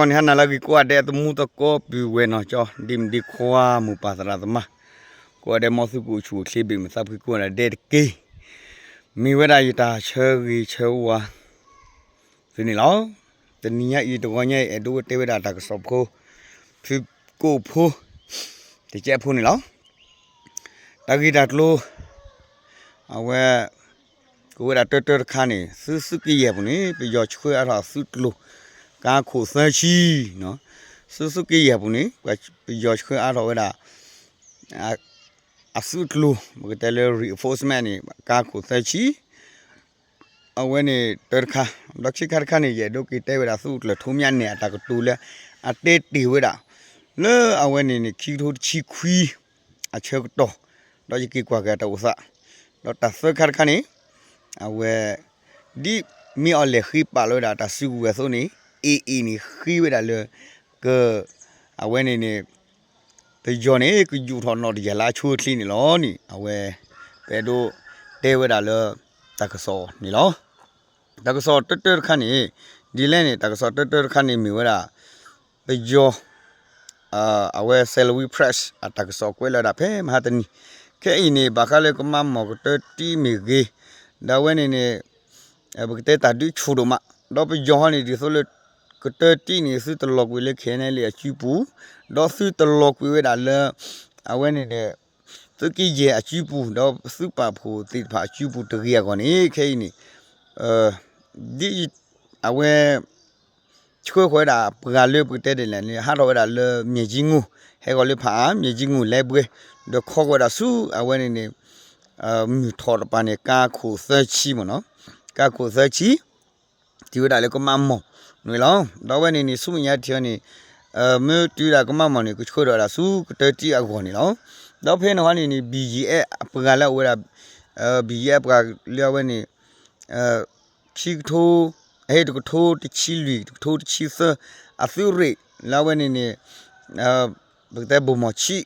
န့ၣ် ဟါနၤလၢအဂ့ၤ ကိးဂၤဒဲး သမူသကိး ပုၢ်ဝဲၢ်နီၢ်ကၠီ ဒ့မုၣ်ဒ့ခွါ မိၢ်ပၢ်သရၣ်သမါ ကိးဂၤဒဲး မ်သုကအိၣ်ဆူၣ်အိၣ်ချ့ ဘၣ်မုာ်သးဖှံ ကိးဂၤဒဲးတက့ၢ်. မ့ၢ်ဝဲဒၣ်ယတၢ်ဆၢဂ့ၤဆၢဝါ သုန့ၣ်လီၤ. တနံၤညါအံၤ တဂီၤညါအံၤ အဲၣ်ဒိးတဲဝဲဒၣ်တၢ်ကစီၣ်ဖိ ဖုကိၣ်ဖိ တကဲးဖိန့ၣ်လီၤ. တၢ်ဂ့ၢ်တၢ်ကျိၤ အဝဲ ကဝဲဒၣ်တၢတၢတခါန့ၣ် သုသုးက့ယဲၢ်ပူၤန့ၣ် ပယီၤဆှၢအါထီၣ်အသုးကျိၤ ကါခိၣ်သၢဆံ, သုသုးက့ယဲၢ်ပူၤန့ၣ် ပယီၤဆှၢအါထီၣ်ဝဲဒၣ် အသုးကျိၤ ပကတဲလၢ reinforcement န့ၣ် ကါခိၣ်သၢဆံ အဝဲန့ၣ်တၢတခါ, ဒီးခံခါတခါန့ၣ် ယအဲၣ်ဒိးက့ၤတဲဝဲဒၣ် သုးကျၢၤထိးမၠၣ်နဲၣ် အတၢ်ကတိၤလၢ အတဲတ့ၢ်ဝဲဒၣ် လၢအဝဲန့ၣ်န့ၣ် ခံကထိတဆံခွံ အဆၢကတီၢ်, ဒီးယက့ၤကွၢ်က့ၤအတၢ်အိၣ်သး, ဒီးတၢ်သၢခါတခါန့ၣ် အဝဲ ဒ်မ့ၢ်အီၤလဲၤဃ့ပာ်လီၤဝဲဒၣ်တၢ်စုကဝဲၤအသိးန့ၣ် AA န့ၣ် ဃ့ဝဲဒၣ်လၢ က အဝဲန့ၣ်န့ၣ် ပယီၤန့ၣ် ကယူာ်ထီၣ်နီၣ်တယၢ်လၢအဆိအချ့န့ၣ်လီၤန့ၣ် အဝဲ ပအဲၣ်ဒိးတဲဝဲဒၣ်လၢ တၢ်ကစီၣ်န့ၣ်လီၤ. တၢ်ကစီၣ်တၢတၢတခါန့ၣ် ဒ်လဲၣ်န့ၣ် တၢ်ကစီၣ်တၢတၢတခါန့ၣ်မ့ၢ်ဝဲဒၣ် ပယီၤ အဝဲ Salween Press အတၢ်ကစီၣ်ကွဲးလီၤဝဲဒၣ်ဖဲမဟါတနံၤ, ခဲအံၤန့ၣ် ဘၣ်ဃးလၢကမၣ်မီၢ်ကတၢၢ်တံၢ်မ့ၢ်ဂ့ၤ, ဒီးအဝဲန့ၣ်န့ၣ် ပကတဲတၢ်ဒုးဆူၣ်ဒိၣ်မး, ဒီးပယီၤဟီန့ၣ် ဒ်သိးလၢ ကတၢၢ်တံၢ်န့ၣ် သုတလီၤကွံာ်လၢ KNLA အစုပူၤ, ဒီးသုတလီၤကွံာ်ဝဲဒၣ်လၢ အဝဲန့ၣ်န့ၣ် သုးက့ယဲၢ်အစုပူၤ ဒီးသုးပာ်ဖှိၣ်သ့ၣ်တဖၣ်အစုပူၤတဂ့ၤအဂီၢ်န့ၣ် ခဲအံၤန့ၣ် ဒ်အဝဲ ဆှၢဃီၤဝဲဒၣ်ပှၤလၢပကတဲဒ်လဲၣ်န့ၣ် ဟးထီၣ်ဝဲဒၣ်လၢ မၠဲၣ်ကၠံငိၢ် ဟဲဃီၤလၢဖးအါ မၠဲၣ်ကၠံငိၢ်လဲၤဘှဲ ဒီးခီဃီၤဝဲဒၣ်ဆူအဝဲန့ၣ်န့ၣ် မုၢ်ထီၣ်တပၤန့ၣ် ကါခိၣ်သၢဆံမ့ၢ်နီၤ, ကါခိၣ်သၢဆံ တုၤဝဲဒၣ်လၢကမၣ်မီၢ်န့ၣ်လီၤ. ဒီးအဝဲန့ၣ်န့ၣ် ဆူမဲာ်ညါထံအီၤန့ၣ် မ့ၢ်တုၤဝဲဒၣ်ကမၣ်မီၢ်န့ၣ် ကဆှၢထီၣ်ဝဲဒၣ်ဆူကတၢၢ်တံၢ်အဂီၢ်န့ၣ်လီၤ. ဒီးဖဲန့ၣ်ဟီန့ၣ်န့ၣ် BGF အပှၤလၢအဝဲဒၣ် BGF အပှၤလၢအဝဲန့ၣ် ခံကထိ အဟ့ၣ်တကထိတဆံလွံၢ် တကထိတဆံသၢ အသုးရ့ၣ်လၢအဝဲန့ၣ်န့ၣ် ပကတဲဘိၣ်မီၢ်ဆံး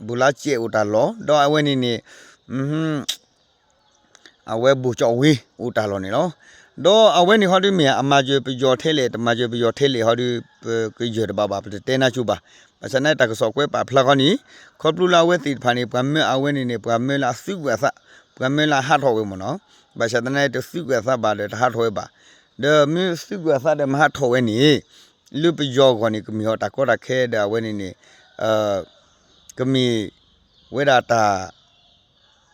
ဘိၣ်လါစဲးအိၣ်တၢ်လီၢ် ဒီးအဝဲန့ၣ်န့ၣ် အဝဲဘိၣ်ကၠီၣ်ဝ့အိၣ်တၢ်လီၢ်န့ၣ်လီၤ. ဒီးအဝဲန့ၣ်ဟီဒုမ့ၢ် အမၤစၢၤပယီၤထဲလဲၣ် တမၤစၢၤပယီၤထဲလဲၣ်ဟီဒု ပကယၢၢ်တဘၣ်ဘၣ် ပတတဲနါဆိဘၣ်. ဘၣ်ဆၣ်သနာ်က့တၢ်ကစီၣ်ကွဲးပာ်ဖျါဃီန့ၣ် ခီဖျိလၢအဝဲသ့ၣ်တဖၣ်န့ၣ် ပှၤမၢအဝဲန့ၣ်န့ၣ် ပှၤမၢလၢအသုးကွံာ်အသး ပှၤမၢလၢအဟးထီၣ်ဝဲမ့ၢ်နီၤ. ဘၣ်ဆၣ်သနာ်က့တသုးကွံာ်အသးဘၣ်ဒီးတဟးထီၣ်ဝဲဘၣ်. ဒီးမ့ၢ်သုးကွံာ်အသးဒီးမဟးထီၣ်ဝဲန့ၣ် လၢပယီၤအဂီၢ်န့ၣ် ကမ့ၢ်အီၤတၢ်ကီတၢ်ခဲဒီးအဝဲန့ၣ်န့ၣ် ကမ့ၢ်ဝဲဒၣ်တၢ်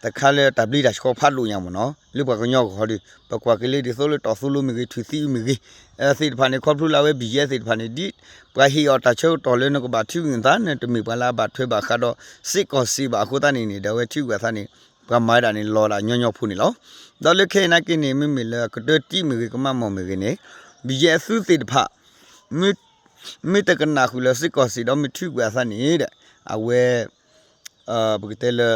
တခါလၢတၢ်ဘျုးတၢ်ဆှီဖးဒိၣ်ညါမ့ၢ်နီၤ လၢပှၤကညီအဂီၢ်ဒီး ပကွၢ်က့ၤလၢဒ်သိးလၢတီၢ်သူလ့ၤမ့ၢ်ဂ့ၤ ထွံၣ်သံအုးမ့ၢ်ဂ့ၤ သ့ၣ်တဖၣ်န့ၣ် ခီဖျိလၢအဝဲ BGF သ့ၣ်တဖၣ်န့ၣ် ဒ်ပှၤဟ့ၣ်အီၤတၢ်ဆၢကတီၢ်လၢနကဘၣ်ထုးကွံာ်နသး နတမ့ၢ်ပှၤလၢအဘၣ်ထွဲဘၣ်ဃးဒီးစ့ၢ်ကီးစ့ၢ်ဘၣ်အဃိသတးန့ၣ်န့ၣ် ဒီးအဝဲထုးကွံာ်အသးန့ၣ် ပှၤမၤဝဲဒၣ်န့ၣ်လီၤဒၣ်ညီညီဖိန့ၣ်လီၤ. ဒီးလၢခဲအံၤနာ်က့န့ၣ် မ့မ့ၢ်လၢကတၢၢ်တံၢ်မ့ၢ်ဂ့ၤ ကမၣ်မီၢ်မ့ၢ်ဂ့ၤန့ၣ် BGF အသုးသ့ၣ်တဖၣ် မ့ၢ်တကနၣ်ဃုာ်လၢစ့ၢ်ကီးစ့ၢ်ဒီးမ့ၢ်ထုးကွံာ်အသးန့ၣ်ဒီး အဝဲ ပကတဲလၢ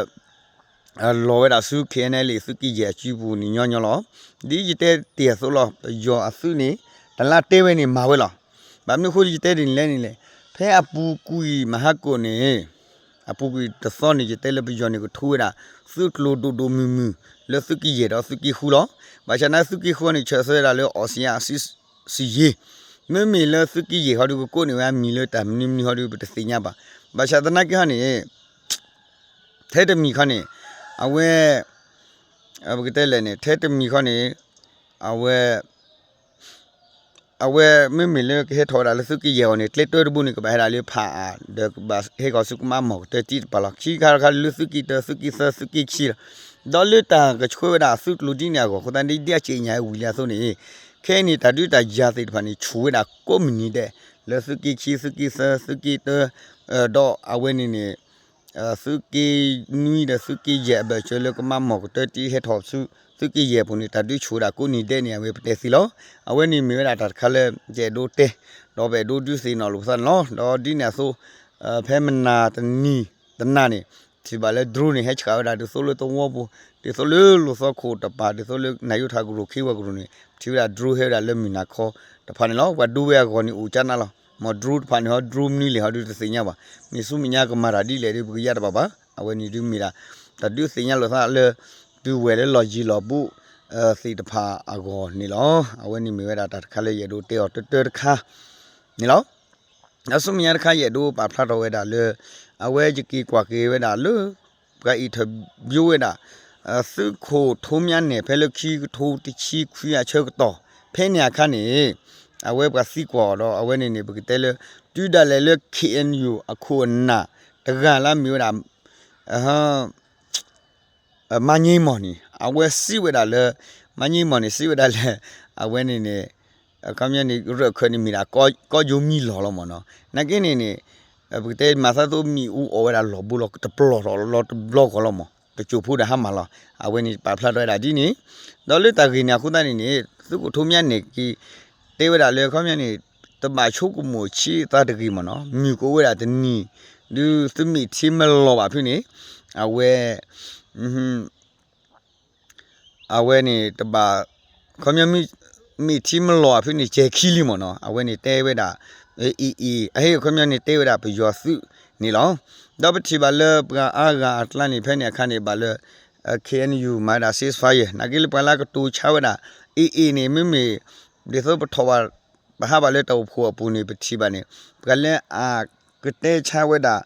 လီၤဝဲဒၣ်ဆူ KNLA သုးက့ယဲၢ်အစုပူၤန့ၣ်ညီညီလီၤ. ဒ်ယတဲတ့ၢ်အသိးလီၤ ပယီၤအသုးန့ၣ် တၢ်လၢအတဲဝဲန့ၣ်မၤဝဲလီၤ. ဘၣ်မနုၤအဃိယတဲဒ်န့ၣ်လဲၣ်န့ၣ်လဲၣ် ဖဲအပူၤကွံာ်မဟါကိၣ်န့ၣ် အပူၤကွံာ်တသီန့ၣ် ယတဲလၢပယီၤန့ၣ်ကထိဝဲဒၣ် သုးကျိၤဒိၣ်ဒိၣ်မုၢ်မုၢ် လၢသုးက့ယဲၢ်ဒီးသုးက့ဃုလီၤ. ဘၣ်ဆၣ်သနာ်က့သုးက့ဃုန့ၣ် ဆၢသၢဝဲဒၣ်လၢ အီစံယါ စံယ့ မ့မ့ၢ်လၢသုးက့ယဲၢ်ဟီဒုးကကိးန့ၢ်ဝဲအမံၤလၢတၢ်မနုၤမနုၤဟီဒုး ပတသ့ၣ်ညါဘၣ်. ဘၣ်ဆၣ်သနာ်က့ဟီန့ၣ် ထဲတမံၤခီန့ၣ် အဝဲ ပကတဲလဲၣ်န့ၣ် ထဲတမံၤခီန့ၣ် အဝဲ အဝဲမ့မ့ၢ်လၢကဟဲထီၣ်ဝဲဒၣ်လၢသုးက့ယဲၢ်အဂီၢ်န့ၣ် ကျဲတၢတဘိန့ၣ် ကဘၣ်ဟဲဒၣ်လၢဖးအါ ဒီးကဘၣ်ဟဲဃီၤဆူကမၣ်မီၢ်ကတၢၢ်တံၢ်တပၤလီၤ. ခံခါတခါလၢသုးက့တၢ သုးက့သၢ သုးက့ခံလီၤ. ဒီးလၢတၢ်ကဆှၢဝဲဒၣ်အသုးကျိၤဒ်န့ၣ်အဂီၢ် အဃိသတးန့ၣ်ဒ်အစံၣ်ညါဝံၤလံအသိးန့ၣ် ခဲအံၤန့ၣ် တၢ်ဒုးတၢ်ယၤသ့ၣ်တဖၣ်န့ၣ် ဆူၣ်ဝဲဒၣ်ကိးမုၢ်နံၤဒဲး လၢသုးက့ခံ သုးက့သၢ သုးက့တၢ ဒီးအဝဲန့ၣ်န့ၣ် သုးက့နွံဒီးသုးက့ယဲၢ်အဘၢၣ်စၢၤလၢကမၣ်မီၢ်ကတၢၢ်တံၢ်ဟဲထီၣ်ဆူ သုးက့ယဲၢ်အပူၤန့ၣ် တၢ်ဒုးဆူၣ်ဝဲဒၣ်ကိးနံၤဒဲးန့ၣ် အဝဲပတဲသ့လီၤ. အဝဲန့ၣ်မ့ၢ်ဝဲဒၣ်တၢ်တခါလၢ ယအဲၣ်ဒိးတဲ ဒီးပအဲၣ်ဒိးဒုးသ့ၣ်နီၣ်လိာ်ပသးန့ၣ်လီၤ. ဒီးဒ်န့ၣ်အသိး ဖဲမနၤတနံၤတနၤန့ၣ် ထံၣ်ဘၣ်လၢ drone န့ၣ် ဟဲဆှၣ်ဝဲဒၣ်ဒ်သိးလၢသဝီပူၤ ဒ်သိးလၢလိာ်သီခိၣ်တပၤ ဒ်သိးလၢနၢ်ယိထၣ်ကရူၢ် ခ့ဝဲကရူၢ်န့ၣ် ထံၣ်ဝဲဒၣ် drone ဟဲဝဲဒၣ်လၢမုၢ်နၤခီတဖၣ်န့ၣ်လီၤ. ပှၤဒိဝဲအဂီၢ်န့ၣ်အိၣ်ကၠါနးလီၤ. မ့ၢ် drone တဖၣ်န့ၣ်ဟီ drone မနုၤလဲၣ်ဟီဒုးတသ့ၣ်ညါဘၣ်. မ့ၢ်ဆူမဲာ်ညါကမၤတၢ်ဒ်လဲၣ်ဒီး ပကယါတဘၣ်ဘၣ်. အဝဲန့ၣ်ဒုးမ့ၢ်ဒၣ် တၢ်ဒုးသ့ၣ်ညါလိာ်သးလၢ ပုၢ်ဝဲၢ်လၢလီၢ်ယံၤလီၢ်ဘူး သ့ၣ်တဖၣ်အဂီၢ်န့ၣ်လီၤ. အဝဲန့ၣ်မ့ၢ်ဝဲဒၣ်တၢ်တခါလၢယအဲၣ်ဒိးတဲအီၤတၢတၢတခါန့ၣ်လီၤ. အဆူမဲာ်ညါတခါ ယအဲၣ်ဒိးပာ်ဖျါထီၣ်ဝဲဒၣ်လၢ အဝဲယက့ၤကွၢ်က့ၤဝဲဒၣ်လၢ ပှၤ interview ဝဲဒၣ် သုးခိၣ်ထူမၠါနဲၣ် ဖဲလၢခံကထိတဆံခွံအဆၢကတီၢ် ဖဲန့ၣ်အခါန့ၣ် အဝဲပှၤသံကွၢ်အီၤဒီး အဝဲန့ၣ်န့ၣ် ပကတဲလၢ တုၤဒၣ်လဲာ်လၢ K N U အခိၣ်အနၢ်တဂၤလၢအမ့ၢ်ဝဲဒၣ် မါည့မီၢ်န့ၣ် အဝဲစံးဝဲဒၣ်လၢ မါည့မီၢ်န့ၣ် စံးဝဲဒၣ်လၢ အဝဲန့ၣ်န့ၣ် ခီပညီန့ၣ် ရၢၢ်ခၢၣ်န့ၣ်မ့ၢ်ဒၣ် ကီၢ်ယိၤမံလီၢ်လီၤမ့ၢ်နီၤ. နာ်က့န့ၣ်န့ၣ် ပကတဲမၤသးသိးမ့ၣ်အူအီၣ်ဝဲဒၣ်လီၢ်ဘိလီၤ တပျီၢ်ထီၣ်လီၤတဘျီဃီလီၤမ့ၢ် တစိၢ်ဖိဒီးဟါမၢ်လီၤ. အဝဲန့ၣ်ပာ်ဖျါထီၣ်ဝဲဒၣ်ဒ်န့ၣ် ဒီးလၢတၢ်ဂ့ၢ်န့ၣ်အဃိသတးန့ၣ်န့ၣ် သုးခိၣ်ထူမၠါနဲၣ်က့ၤ တဲဝဲဒၣ်လၢခီပညီန့ၣ် တဘၣ်ဆိကမိၣ်ဆံးအသးတဂ့ၤမ့ၢ်နီၤ မုၢ်ကအိၣ်ဝဲဒၣ်တနံၤ ဒုးသုမ့ၢ်ထံမလီၤဘၣ်ဖုန့ၣ် အဝဲ အဝဲန့ၣ်တဘၣ် ခီပညီ မ့ၢ်ထံမလီၤဘၣ်ဖုန့ၣ် ကဲၤခံလံမ့ၢ်နီၤ အဝဲန့ၣ်တဲဝဲဒၣ် အ့ၣ်အ့ၣ် အဟ့ၣ်ခီပညီန့ၣ်တဲဝဲဒၣ်ပယီၤသုးန့ၣ်လီၤ. ဒီးပထံၣ်ဘၣ်လၢပှၤအါဂၤအကျါန့ၣ် ဖဲန့ၣ်အခါန့ၣ် ဘၣ်လၢ K N U မၤဝဲဒၣ် ceasefire နာ်က့လၢပှၤလၢကတိၤဆါဝဲဒၣ် အ့ၣ်အ့ၣ်န့ၣ် မ့မ့ၢ် ဒ်သိးပထီၣ်ဘၣ် ပဟးဘၣ်လၢတၢ်အိၣ်ဖှိၣ်အပူၤန့ၣ် ပထံၣ်ဘၣ်န့ၣ် ပှၤလၢအကတဲဆါဝဲဒၣ်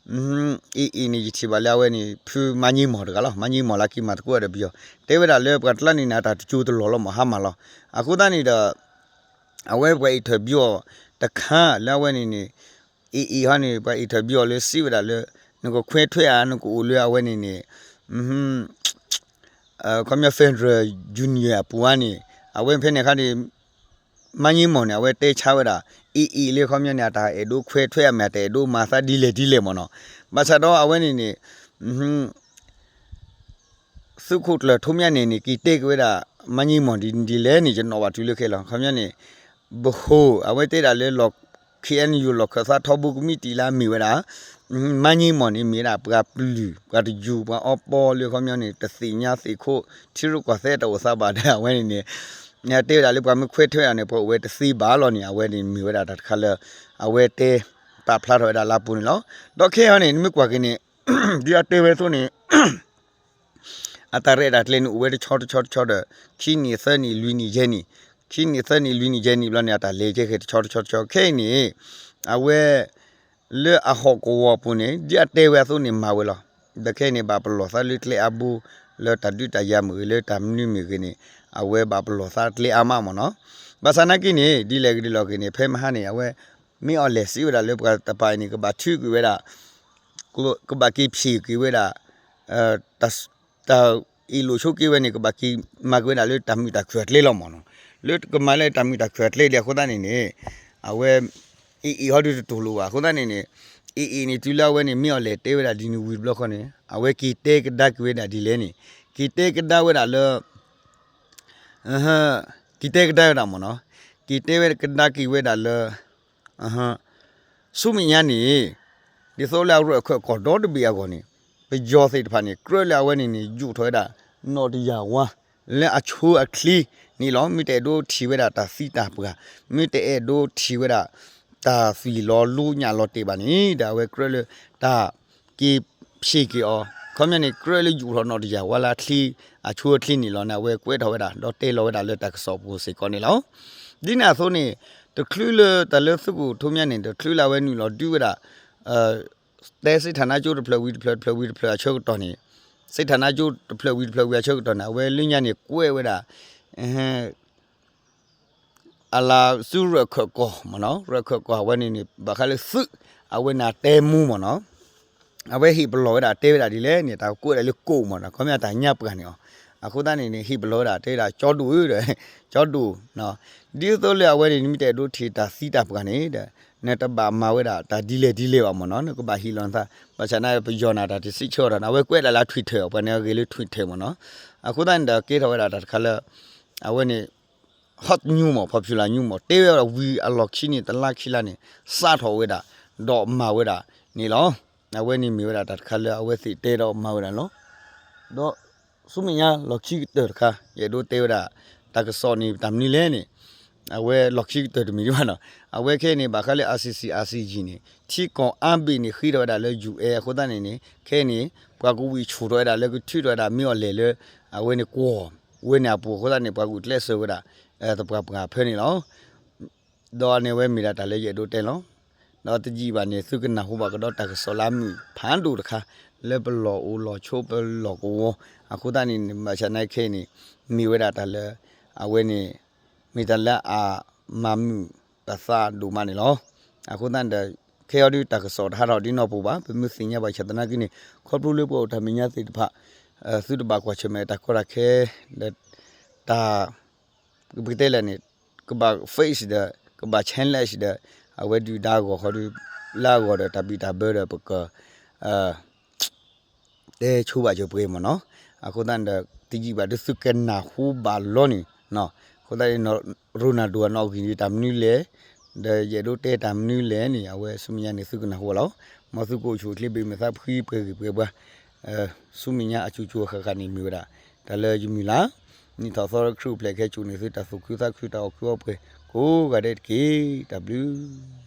အ့ၣ်အ့ၣ်န့ၣ် ယထံၣ်ဘၣ်လၢအဝဲန့ၣ် ဖုမါည့မီၢ်တဂၤလီၤ. မါည့မီၢ်လၢက့ၤမၤသကိးဒီးပယီၤ တဲဝဲဒၣ်လၢပှၤတကျါန့ၣ်န့ၣ် အတၢ်တစိၤတလီၢ်လီၤမ့ၢ် ဟါမၢ်လီၤ. အဃိသတးန့ၣ်ဒီး အဝဲပှၤ interview အီၤတခါလၢအဝဲန့ၣ်န့ၣ် အ့ၣ်အ့ၣ်ဟီန့ၣ် ပှၤ interview အီၤလၢစံးဝဲဒၣ်လၢ နကခွဲးထွဲဧါ နကအိၣ်လၢအဝဲန့ၣ်န့ၣ် ခီပညီ Federal Union အပူၤဧါန့ၣ် အဝဲဖဲန့ၣ်အခါန့ၣ် မါည့မီၢ်န့ၣ် အဝဲတဲဆါဝဲဒၣ် အ့ၣ်အ့ၣ်လၢခီပညီန့ၣ် အတၢ်အဲၣ်ဒိးခွဲးထွဲအမ့ၢ် အတၢ်အဲၣ်ဒိးမၤသးဒ်လဲၣ်ဒ်လဲၣ်မ့ၢ်နီၤ. ဘၣ်ဆၣ်ဒီးအဝဲန့ၣ်န့ၣ် သုးခိၣ်ကျၢၢ်ထူမၠါနဲၣ်န့ၣ် က့ၤတဲက့ၤဝဲဒၣ် မါည့မီၢ်ဒ်လဲၣ်န့ၣ် ယနီၣ်ဘၣ်တုၤလၢခဲလီၤ. ခီပညီန့ၣ် ပဟိၣ် အဝဲတဲဒၣ်လၢလီၢ် K N U လီၢ်ခၢၣ်သးထီဘိကမံးတံာ်လၢအမ့ၢ်ဝဲဒၣ် မါည့မီၢ်န့ၣ် မ့ၢ်ဝဲဒၣ်ပှၤပျုၢ် ပှၤတယူၤ ပှၤအီပီလၢခီပညီန့ၣ် တသ့ၣ်ညါသ့ၣ်ခိၣ် ထံရူၢ်ကီၢ်သဲးတၢ်အိၣ်သးဘၣ်ဒီး အဝဲန့ၣ်န့ၣ် တဲဝဲဒၣ်လၢပှၤမ့ၢ်ခွဲးထွဲဒၣ်န့ၣ် ပှၤအိၣ်ဝဲတသ့ဘၣ်လီၤန့ၣ် အဝဲန့ၣ်မ့ၢ်ဝဲဒၣ်တၢ်တခါလၢ အဝဲတဲပာ်ဖျါထီၣ်ဝဲဒၣ်လၢအပူၤန့ၣ်လီၤ. ဒီးခဲအံၤန့ၣ် နမ့ၢ်ကွၢ်က့ၤန့ၣ် ဒ်အတဲဝဲအသိးန့ၣ် အတၢ်ရဲၣ်တၢ်ကျဲၤန့ၣ် အိၣ်ဝဲတဆီတဆီတဆီဒီး ခံနံၣ်သၢနံၣ်လွံၢ်နံၣ်ယဲၢ်နံၣ်, ခံနံၣ်သၢနံၣ်လွံၢ်နံၣ်ယဲၢ်နံၣ်ဘျီန့ၣ် အတၢ်လဲၤကဲဃဲၤတဆီတဆီတဆီ ခဲအံၤန့ၣ် အဝဲ လၢအဟီၣ်ကဝီၤပူၤန့ၣ် ဒ်အတဲဝဲအသိးန့ၣ်မၤဝဲလီၤ. ဒီးခဲအံၤန့ၣ် ဘၣ်ပလီၢ်သးလၢကျဲအါဘိ လၢတၢ်ဒုးတၢ်ယၤမ့ၢ်ဂ့ၤ လၢတၢ်မနုၤမ့ၢ်ဂ့ၤန့ၣ် အဝဲဘၣ်ပလီၢ်သးကျဲအါမးမ့ၢ်နီၤ. ဘၣ်ဆၣ်နာ်က့န့ၣ် ဒ်လဲၣ်ဂ့ၤဒ်လဲၣ်ဂ့ၤန့ၣ် ဖဲမဟါန့ၣ် အဝဲ မ့ၢ်အီၤလဲၤစံးဝဲဒၣ်လၢပှၤတပၤအံၤန့ၣ် ကဘၣ်ထုးကွံာ်ဝဲဒၣ် ကဘၣ်က့ၤဖျ့ၣ်ကွံာ်ဝဲဒၣ် တၢ်အ့ၣ်လိာ်ဆိးက့ဝဲန့ၣ် ကဘၣ်က့ၤမၤက့ၤဝဲဒၣ်လၢတၢ်မုာ်တၢ်ခုၣ်အကျဲလီၤမ့ၢ်နီၤ. လၢကမၤလၢတၢ်မုာ်တၢ်ခုၣ်အကျဲဒ်အဃိသတးန့ၣ်န့ၣ် အဝဲ အ့ၣ်အ့ၣ်ဟီဒုးတတူၢ်လိာ်ဘၣ်အဃိသတးန့ၣ်န့ၣ် အ့ၣ်အ့ၣ်န့ၣ် တုၤလၢအဝဲန့ၣ် မ့ၢ်အီၤလဲၤတဲဝဲဒၣ်ဒ်န့ၣ်ဝံၤတဘျီဃီန့ၣ် အဝဲက့ၤတဲကဒါက့ၤဝဲဒၣ်ဒ်လဲၣ်န့ၣ် က့ၤတဲကဒါဝဲဒၣ်လၢ က့ၤတဲကဒါဝဲဒၣ်မ့ၢ်နီၤ, က့ၤတဲဝဲကဒါက့ၤဝဲဒၣ်လၢ ဆူမဲာ်ညါန့ၣ် ဒ်သိးလၢအရၢၢ်ခၢၣ်ကီၢ်ဒီတဘ့ၣ်အဂီၢ်န့ၣ် ပယီၤသ့ၣ်တဖၣ်န့ၣ် ကြၢးလၢအဝဲန့ၣ်န့ၣ် ယူာ်ထီၣ်ဝဲဒၣ် နီၣ်တယၢ်ဝါ လၢအဆိအချ့န့ၣ်လီၤ. မ့ၢ်တအဲၣ်ဒိးထံၣ်ဝဲဒၣ်တၢ်သံတၢ်ပှၢ်, မ့ၢ်တအဲၣ်ဒိးထံၣ်ဝဲဒၣ် တၢ်သွံၣ်လီၤလိညၣ်လီၤတ့ၢ်ဘၣ်န့ၣ် ဒီးအဝဲကြၢးလၢတၢ် က့ၤဖျ့ၣ်က့ၤအီၤ, ခီပညီန့ၣ် ကြၢးလၢယူာ်ထီၣ်နီၣ်တယၢ်ဝါလၢအချ့ အဆိအချ့န့ၣ်လီၤန့ၣ် အဝဲကွဲးထီၣ်ဝဲဒၣ် ဒီးတဲလီၤဝဲဒၣ်လၢတၢ်ကစီၣ်ပူၤစ့ၢ်ကီးန့ၣ်လီၤ. ဒ်န့ၣ်အသိးန့ၣ် တချုးလၢတၢ်လၢသုးခိၣ်ထူမၠါန့ၣ် တချုးလၢအဝဲနုာ်လီၤဒုးဝဲဒၣ် တဲစ့ထၣ်နါကၠိတဖျၢၣ်ဝံၤတဖျၢၣ် တဖျၢၣ်ဝံၤတဖျၢၣ်အဆၢကတီၢ်န့ၣ် စ့ထၣ်နါကၠိတဖျၢၣ်ဝံၤတဖျၢၣ်ဝံၤအဆၢကတီၢ်န့ၣ် အဝဲလၢညါန့ၣ်ကွဲးဝဲဒၣ် အလၤစုရၢၢ်ခၢၣ်ကီၢ်မ့ၢ်နီၤ, ရၢၢ်ခၢၣ်ကီၢ်အဝဲန့ၣ်န့ၣ် ဘၣ်ဃးလၢသုး အဝဲန့ၣ်တဲမူမ့ၢ်နီၤ, အဝဲဟ့ၣ်ပလီၢ်ဝဲဒၣ်တဲဝဲဒၣ်ဒ်လဲၣ်န့ၣ် တၢ်ကွဲးဒၣ်လၢကိၣ်မ့ၢ်နီၤ, ခီပညီတၢ်ညါပှၢ်န့ၣ်အီၤ, အဃိသတးန့ၣ်န့ၣ် ဟ့ၣ်ပလီၢ်ဝဲဒၣ်တဲဝဲဒၣ် ကၠီဒိၣ်ဧၢဒီး ကၠီဒိၣ်, ဒ်သိးလၢအဝဲန့ၣ် နမ့ၢ်တအဲၣ်ဒိးထံၣ်တၢ်သံတၢ်ပှၢ်န့ၣ်ဒီး နတဘၣ်မၤဝဲဒၣ်တၢ်ဒ်လဲၣ်ဒ်လဲၣ်ဘၣ်မ့ၢ်နီၤ, နကဘၣ်ဟ့ၣ်လီၤနသး, ဘၣ်ဆၣ်န့ၣ်ပယီၤန့ၣ် တၢ်တစံးဆၢအီၤဒီး အဝဲကွဲးဒၣ်လၢ Twitter ပှၤန့ၣ်ဂ့ၤလၢ Twitter မ့ၢ်နီၤ, အဃိသတးန့ၣ်ဒီးကဲထီၣ်ဝဲဒၣ်တၢ်တခါလၢ အဝဲန့ၣ် hot news မ့ၢ် popular news မ့ၢ် တဲဝဲဒၣ်ဝံၤအလီၢ်ခံန့ၣ် တလါခံလါန့ၣ် စးထီၣ်ဝဲဒၣ် ဒီးမၤဝဲဒၣ်န့ၣ်လီၤ. အဝဲန့ၣ်မ့ၢ်ဝဲဒၣ်တၢ်တခါလၢအဝဲသ့ၣ်တဲဒီးမၤဝဲဒၣ်လီၤ. ဒီးဆူမဲာ်ညါလီၢ်ခံကတၢၢ်တခါ ယအဲၣ်ဒိးတဲဝဲဒၣ် တၢ်ကစီၣ်န့ၣ် တၢ်မနုၤလဲၣ်န့ၣ် အဝဲလီၢ်ခံကတၢၢ်တမံၤဒံးဘၣ်နီၤ, အဝဲခဲအံၤန့ၣ် ဘၣ်ဃးလၢ ICC ICJ န့ၣ် ထံကီၢ်အါဘ့ၣ်န့ၣ် ဃ့ထီၣ်ဝဲဒၣ်လၢ ယူၣ်အဲၣ် အဃိသတးန့ၣ်န့ၣ် ခဲအံၤန့ၣ် ပှၤကဝံၣ်ဆူၣ်ထီၣ်ဝဲဒၣ်လၢကထုးထီၣ်ဝဲဒၣ်မ့ၢ်အီၤလဲၣ်လၢ အဝဲန့ၣ်ကွီၢ်ဝဲန့ၣ်အပူၤအဃိသတးန့ၣ် ပှၤကဝံၣ်ကျဲးစၢးဝဲဒၣ် သပှၢ်ပှၢ်ဖဲန့ၣ်လီၤ. ဒီးန့ၣ်ဝဲမ့ၢ်ဒၣ်တၢ်လၢယအဲၣ်ဒိးတဲလီၤ. ဒီးတယံာ်ဘၣ်န့ၣ် သုကနၢ်ဟူဘၣ်ကဒီးတၢ်ကစီၣ်လၢအမုာ်ဖးဒိၣ်တခါ လၢပလီၢ်အိၣ်လီၢ်ဆိပလီၢ်ကဝီၤ, အဃိသတးန့ၣ် ဘၣ်ဆၣ်နာ်ခဲအံၤန့ၣ် မ့ၢ်ဝဲဒၣ်တၢ်လၢ အဝဲန့ၣ် မ့ၢ်တၢ်လၢအမၤမုာ်ပသးဒိၣ်မးန့ၣ်လီၤ. အဃိသတးဒီး ခဲအံၤဒုးတၢ်ကစီၣ်တဟးထီၣ်ဒ်နီၢ်ပူၤဘၣ်, ပမ့ၢ်သ့ၣ်ညါဘၣ်ဆၣ်သနာ်က့န့ၣ် ခီဖျိလၢပအိၣ်တၢ်မဲာ်ညါသ့ၣ်တဖၣ် သုတဘၣ်ကွၢ်ဆၢၣ်မဲာ်တၢ်ကီတၢ်ခဲ ဒီး တၢ် ပကတဲလဲၣ်န့ၣ် ကဘၣ် face ဒီး ကဘၣ် challenge ဒီး အဝဲဒုၣ်ဒါအဂီၢ်ခီဒုး လၢအဂီၢ်ဒီးတၢ်ဘံၣ်တၢ်ဘၢဒီးပက တဲဆိဘၣ်စၢၤပှဲၤမ့ၢ်နီၤ. အဃိသတးန့ၣ်ဒီး တယံာ်ဘၣ်ဒုးသုကနၢ်ဟူဘၣ်လီၤန့ၣ်, အဃိသတးန့ၣ် Ronaldo အနီၣ်ဂံၢ်ဒုးတၢ်မနုၤလဲၣ်, ဒီးယအဲၣ်ဒိးတဲတၢ်မနုၤလဲၣ်န့ၣ် အဝဲဆူမဲာ်ညါန့ၣ်သုကနၢ်ဟူဘၣ်လီၤ. မ်သုကအိၣ်ဆူၣ်အိၣ်ချ့ဘၣ်မုာ်သးဖှံပှဲၤဂ့ၤပှဲၤပှၤ ဆူမဲာ်ညါအစိၤစိၤအဃၣ်ဃၣ်န့ၣ်မ့ၢ်ဝဲဒၣ် တၢ်လၢယမုၢ်လၢ် နံၣ်ထီၣ်သီခရံာ်အိၣ်ဖျဲၣ်ခဲကိာ်န့ၣ် သုတၢ်သူၣ်ခုသးခုတၢ်အီၣ်ခုအီပှဲၤ ကိးဂၤဒဲးတက့ၢ်. တၢ်ဘျုး